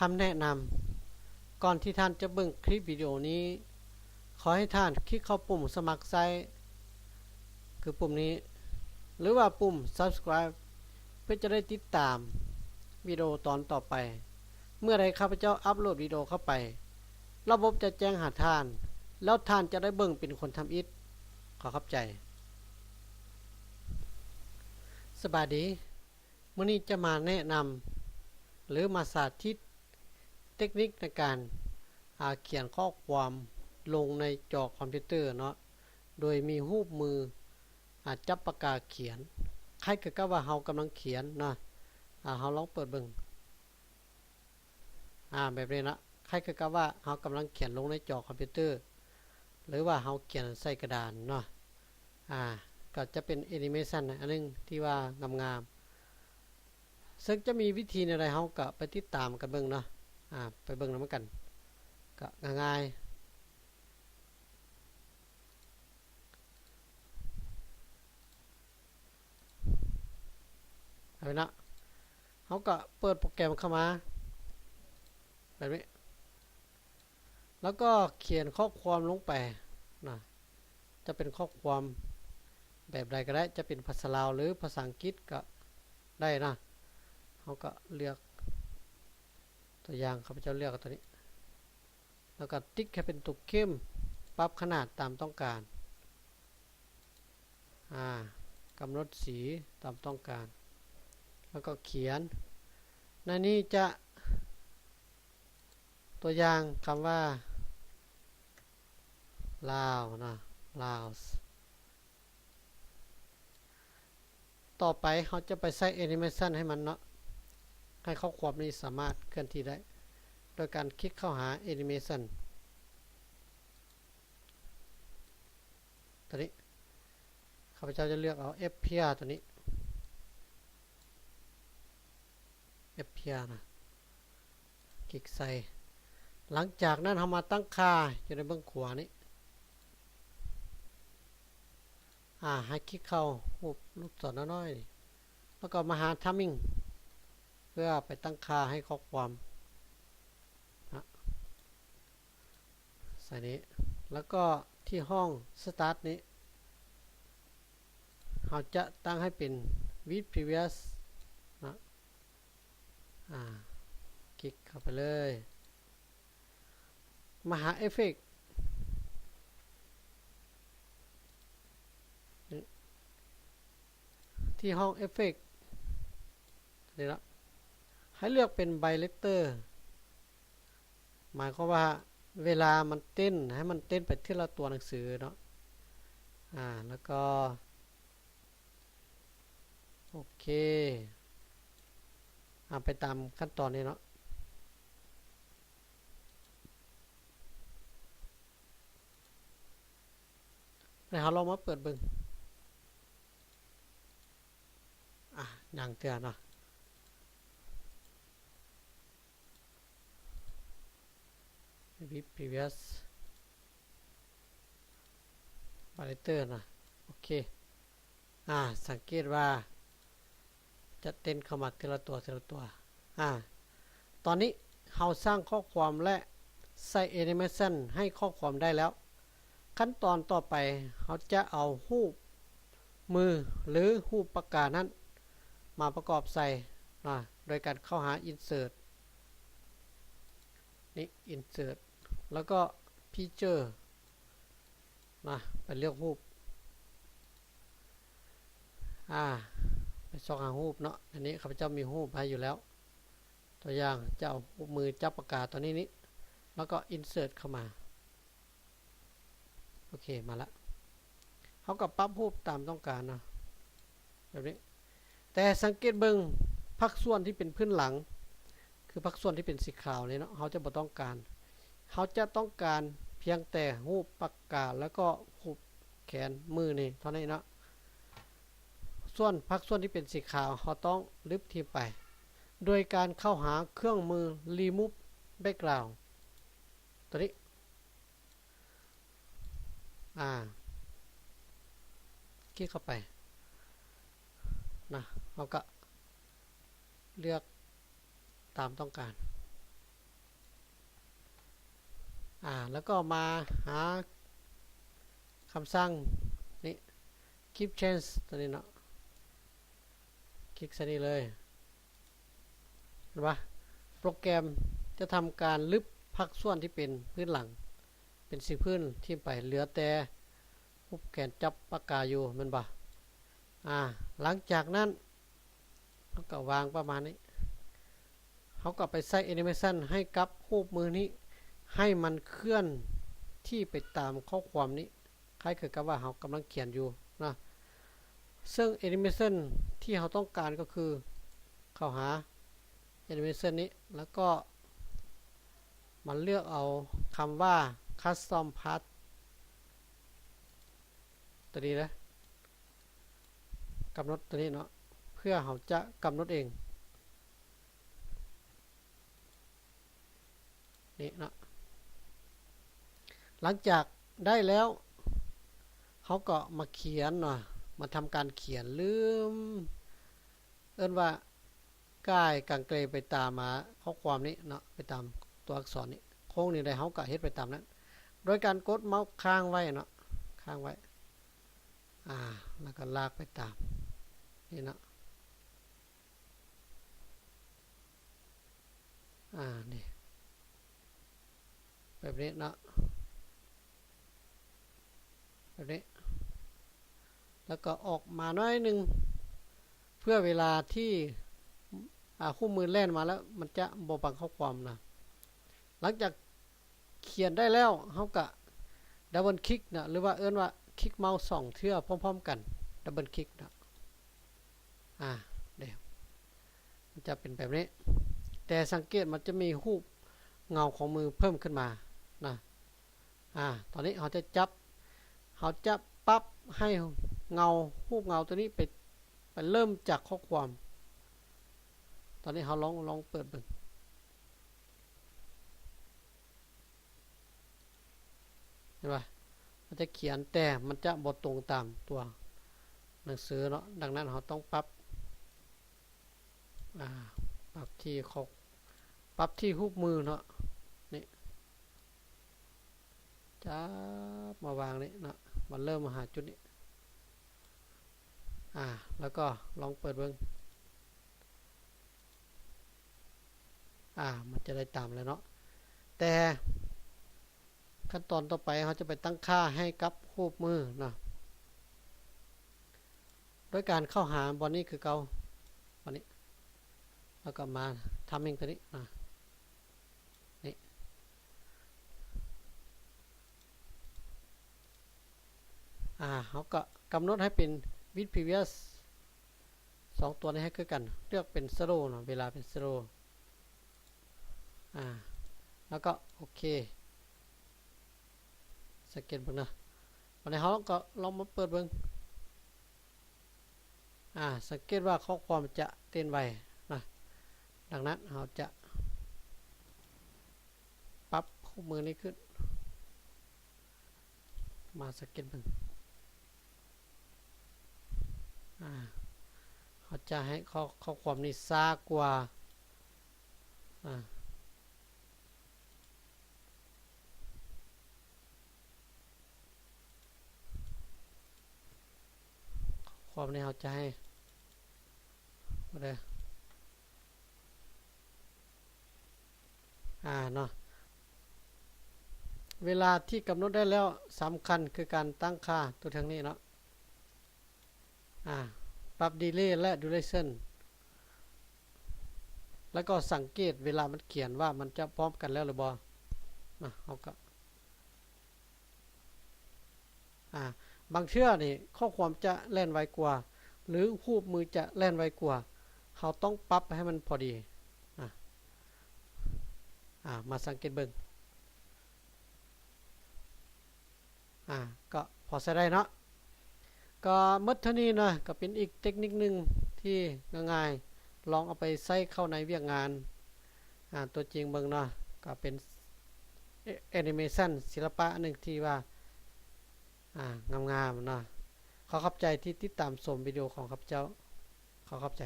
ຄຳແນະນຳ, ກ່ອນທີ່ທ່ານຈະເບິ່ງຄລິບວິດີໂອນີ້, ຂໍໃຫ້ທ່ານຄລິກເຂົ້າປຸ່ມສະໝັກໃຊ້ ຄືປຸ່ມນີ້ ຫຼືວ່າປຸ່ມ Subscribe ເພື່ອຈະໄດ້ຕິດຕາມວິດີໂອຕອນຕໍ່ໄປ. ເມື່ອໃດຂ້າພະເຈົ້າອັບໂຫຼດວິດີໂອເຂົ້າໄປ, ລະບົບຈະແຈ້ງຫາທ່ານ ແລ້ວທ່ານຈະໄດ້ເບິ່ງເປັນຄົນທຳອິດ. ຂໍຂອບໃຈ. ສະບາຍດີ. ມື້ນີ້ຈະມາແນະນຳ ຫຼື ມາສາທິດເຕັກນິກໃນການ ອາ ຂຽນຂໍ້ຄວາມລົງໃນຈໍຄອມພິວເຕີເນາະ ໂດຍມີຮູບມື ອາ ຈັບປາກກາຂຽນ ຄ້າຍຄືກັບວ່າເຮົາກຳລັງຂຽນເນາະ. ອາ ເຮົາລອງເປີດເບິ່ງ. ອາ ແບບນີ້ເນາະ, ຄ້າຍຄືກັບວ່າເຮົາກຳລັງຂຽນລົງໃນຈໍຄອມພິວເຕີ ຫຼືວ່າເຮົາຂຽນໃສ່ກະດານເນາະ. ອາ ກໍຈະເປັນແອນິເມຊັນອັນໜຶ່ງທີ່ວ່າງາມໆ. ເຊິ່ງຈະມີວິທີແນວໃດ ເຮົາກໍໄປຕິດຕາມກັນເບິ່ງເນາະ. ອາ ໄປເບິ່ງນຳກັນ ກໍງ່າຍໆ. ເອົາເນາະ, ເຮົາກໍເປີດໂປຣແກຣມເຂົ້າມາແບບນີ້ ແລ້ວກໍຂຽນຂໍ້ຄວາມລົງໄປນະ, ຈະເປັນຂໍ້ຄວາມແບບໃດກໍໄດ້, ຈະເປັນພາສາລາວ ຫຼື ພາສາອັງກິດກໍໄດ້ນະ. ເຮົາກໍເລືອກ ຕົວຢ່າງ ຂ້າພະເຈົ້າເລືອກເອົາຕົວນີ້ ແລ້ວກໍຕິກໃຫ້ເປັນຕົວເຂັ້ມ, ປັບຂະໜາດຕາມຕ້ອງການ, ອາ ກຳນົດສີຕາມຕ້ອງການ ແລ້ວກໍຂຽນ. ໃນນີ້ຈະ ຕົວຢ່າງຄຳວ່າ ລາວ ນະ, ລາວ. ຕໍ່ໄປເຮົາຈະໄປໃສ່ແອນິເມຊັນໃຫ້ມັນເນາະ, ໃຫ້ຂໍ້ຄວາມນີ້ສາມາດເຄື່ອນທີ່ໄດ້ ໂດຍການຄລິກເຂົ້າຫາແອນິເມຊັນຕົວນີ້. ຂ້າພະເຈົ້າຈະເລືອກເອົາ Appear ຕົວນີ້, Appear ນະ. ຄລິກໃສ່. ຫຼັງຈາກນັ້ນເຮົາມາຕັ້ງຄ່າຢູ່ໃນເບື້ອງຂວານີ້. ອາ ໃຫ້ຄລິກເຂົ້າຮູບລູກສອນນ້ອຍໆນີ້ ແລ້ວກໍມາຫາ Timing ເພື່ອໄປຕັ້ງຄ່າໃຫ້ຂໍ້ຄວາມນະ. ໃສ່ນີ້ ແລ້ວກໍທີ່ຫ້ອງ Start ນີ້ ເຮົາຈະຕັ້ງໃຫ້ເປັນ With Previous ນະ. ອາ ຄລິກເຂົ້າໄປເລີຍ. ມາຫາ Effect ທີ່ຫ້ອງ Effect ນີ້ລະ, ໃຫ້ເລືອກເປັນ Biletter ໝາຍຄວາມວ່າເວລາມັນເຕັ້ນ ໃຫ້ມັນເຕັ້ນໄປເທື່ອລະຕົວໜັງສືເນາະ. ອາ ແລ້ວກໍ ໂອເຄ ອາ ໄປຕາມຂັ້ນຕອນນີ້ເນາະ. ແລ້ວເຮົາລອງມາເປີດເບິ່ງ. ອາ ຍັງເທື່ອເນາະ. With Previous Biletter ນະ. ໂອເຄ ອາ ສັງເກດວ່າຈະເຕັ້ນເຂົ້າມາເທື່ອລະຕົວ ເທື່ອລະຕົວ. ອາ ຕອນນີ້ເຮົາສ້າງຂໍ້ຄວາມ ແລະ ໃສ່ແອນິເມຊັນໃຫ້ຂໍ້ຄວາມໄດ້ແລ້ວ. ຂັ້ນຕອນຕໍ່ໄປ ເຮົາຈະເອົາຮູບມື ຫຼື ຮູບປາກການັ້ນມາປະກອບໃສ່ນະ ໂດຍການເຂົ້າຫາ Insert ນີ້ Insert ແລ້ວກໍ Picture ນະ ໄປເລືອກຮູບ. ອາ ໄປຊອກຫາຮູບເນາະ. ອັນນີ້ຂ້າພະເຈົ້າມີຮູບໃຫ້ຢູ່ແລ້ວ. ຕົວຢ່າງ ຈະເອົາຮູບມືຈັບປາກກາຕົວນີ້ນີ້ ແລ້ວກໍ Insert ເຂົ້າມາ. ໂອເຄ ມາລະ. ເຮົາກໍປັບຮູບຕາມຕ້ອງການເນາະ ແບບນີ້. ແຕ່ສັງເກດເບິ່ງ ພາກສ່ວນທີ່ເປັນພື້ນຫຼັງ ຄືພາກສ່ວນທີ່ເປັນສີຂາວນີ້ເນາະ ເຮົາຈະບໍ່ຕ້ອງການ. ເຮົາຈະຕ້ອງການພຽງແຕ່ຮູບປາກກາ ແລ້ວກໍຮູບແຂນມືນີ້ເທົ່ານັ້ນເນາະ. ສ່ວນພາກສ່ວນທີ່ເປັນສີຂາວ ເຮົາຕ້ອງລຶບຖິ້ມໄປ ໂດຍການເຂົ້າຫາເຄື່ອງມື Remove Background ຕົວນີ້. ອາ ຄລິກເຂົ້າໄປນະ, ເຮົາກະເລືອກຕາມຕ້ອງການ. ອາ ແລ້ວກໍມາຫາຄຳສັ່ງນີ້ Keep Change ຕົວນີ້ເນາະ ຄລິກໃສ່ນີ້ເລີຍ ເຫັນປະ? ໂປຣແກຣມຈະທຳການລຶບພາກສ່ວນທີ່ເປັນພື້ນຫຼັງ ເປັນສີພື້ນຖິ້ມໄປ ເຫຼືອແຕ່ຮູບແຂນຈັບປາກາຢູ່ ແມ່ນບໍ່? ອາ ຫຼັງຈາກນັ້ນ ເຮົາກໍວາງປະມານນີ້ ເຮົາກໍໄປໃສ່ Animation ໃຫ້ກັບຮູບມືນີ້ ໃຫ້ມັນເຄື່ອນທີ່ໄປຕາມຂໍ້ຄວາມນີ້ ຄ້າຍຄືກັບວ່າເຮົາກຳລັງຂຽນຢູ່ນະ ເຊິ່ງ Animation ທີ່ເຮົາຕ້ອງການກໍຄື ເຂົ້າຫາ Animation ນີ້ ແລ້ວກໍມາເລືອກເອົາຄຳວ່າ Custom Path ຕົວນີ້ເດີ ກຳນົດຕົວນີ້ເນາະ ເພື່ອເຮົາຈະກຳນົດເອງ ນີ້ເນາະ ຫຼັງຈາກໄດ້ແລ້ວ ເຮົາກໍມາຂຽນເນາະ ມາທຳການຂຽນ ຫຼື ເອີ້ນວ່າ ກ່າຍກາງເກຣໄປຕາມ ອາ ຂໍ້ຄວາມນີ້ເນາະ ໄປຕາມຕົວອັກສອນນີ້ ໂຄ້ງນີ້ໃດ ເຮົາກໍເຮັດໄປຕາມນັ້ນ ໂດຍການກົດເມົາສ໌ຄ້າງໄວ້ເນາະ ຄ້າງໄວ້ ອາ ແລ້ວກໍລາກໄປຕາມນີ້ເນາະ ອາ ນີ້ ແບບນີ້ເນາະ ແບບນີ້ ແລ້ວກໍອອກມາໜ້ອຍໜຶ່ງ ເພື່ອເວລາທີ່ ອາ ຄູ່ມືແລ່ນມາແລ້ວ ມັນຈະບໍ່ບັງຂໍ້ຄວາມນະ ຫຼັງຈາກຂຽນໄດ້ແລ້ວ ເຮົາກະດັບເບິນຄລິກນະ ຫຼືວ່າເອີ້ນວ່າຄລິກເມົາສ໌ສອງເທື່ອພ້ອມໆກັນ ດັບເບິນຄລິກນະ ອາ ເດ ມັນຈະເປັນແບບນີ້ ແຕ່ສັງເກດມັນຈະມີຮູບເງົາຂອງມືເພີ່ມຂຶ້ນມານະ ອາ ຕອນນີ້ເຮົາຈະຈັບ ເຮົາຈະປັບໃຫ້ເງົາ ຮູບເງົາຕົວນີ້ໄປ ໄປເລີ່ມຈາກຂໍ້ຄວາມ ຕອນນີ້ເຮົາລອງ ລອງເປີດເບິ່ງ ເຫັນບໍ່? ມັນຈະຂຽນ ແຕ່ມັນຈະບໍ່ຕົງຕາມຕົວໜັງສືເນາະ ດັ່ງນັ້ນເຮົາຕ້ອງປັບ ອາ ປັບທີ່ຂໍ້ ປັບທີ່ຮູບມືເນາະ ນີ້ ຈັບມາວາງນີ້ເນາະ ມັນເລີ່ມມາຫາຈຸດນີ້ ອາ ແລ້ວກໍລອງເປີດເບິ່ງ ອາ ມັນຈະໄດ້ຕາມແລ້ວເນາະ ແຕ່ຂັ້ນຕອນຕໍ່ໄປເຮົາຈະໄປຕັ້ງຄ່າໃຫ້ກັບຮູບມືເນາະ ໂດຍການເຂົ້າຫາບ່ອນນີ້ຄືເກົ່າ ບ່ອນນີ້ ແລ້ວກໍມາ Timing ຕົວນີ້ນະ ນີ້ ອາ ເຮົາກໍກຳນົດໃຫ້ເປັນ With Previous ສອງຕົວນີ້ໃຫ້ຄືກັນ ເລືອກເປັນ Shadow ເນາະ ເວລາເປັນ Shadow ອາ ແລ້ວກໍໂອເຄ ສັງເກດເບິ່ງເນາະ ບັດນີ້ເຮົາກໍລອງມາເປີດເບິ່ງ ອາ ສັງເກດວ່າຂໍ້ຄວາມຈະເຕັ້ນໄວນະ ດັ່ງນັ້ນເຮົາຈະປັບຄູ່ມືນີ້ຂຶ້ນ ມາສັງເກດເບິ່ງ ອາ ເຮົາຈະໃຫ້ຂໍ້ ຂໍ້ຄວາມນີ້ຊ້າກວ່າ ອາ ຂໍ້ຄວາມນີ້ເຮົາຈະໃຫ້ ບໍ່ໄດ້ ອາ ເນາະ ເວລາທີ່ກຳນົດໄດ້ແລ້ວ ສຳຄັນຄືການຕັ້ງຄ່າຕົວເທິງນີ້ເນາະ ອາ ປັບ Delay ແລະ Duration ແລ້ວກໍສັງເກດເວລາມັນຂຽນວ່າມັນຈະພ້ອມກັນແລ້ວຫຼືບໍ່ ນະ ເຮົາກໍ ອາ ບາງເທື່ອນີ້ຂໍ້ຄວາມຈະແລ່ນໄວກວ່າ ຫຼື ຮູບມືຈະແລ່ນໄວກວ່າ ເຮົາຕ້ອງປັບໃຫ້ມັນພໍດີ ອາ ອາ ມາສັງເກດເບິ່ງ ອາ ກໍພໍໃຊ້ໄດ້ເນາະ ກໍໝົດເທົ່ານີ້ເນາະ ກໍເປັນອີກເຕັກນິກໜຶ່ງທີ່ງ່າຍໆ ລອງເອົາໄປໃຊ້ເຂົ້າໃນວຽກງານ ອາ ຕົວຈິງເບິ່ງເນາະ ກໍເປັນ Animation ສິລະປະອັນໜຶ່ງທີ່ວ່າ ອາ ງາມໆ ເນາະ ຂໍຂອບໃຈທີ່ຕິດຕາມຊົມວິດີໂອຂອງຂ້າພະເຈົ້າ ຂໍຂອບໃຈ.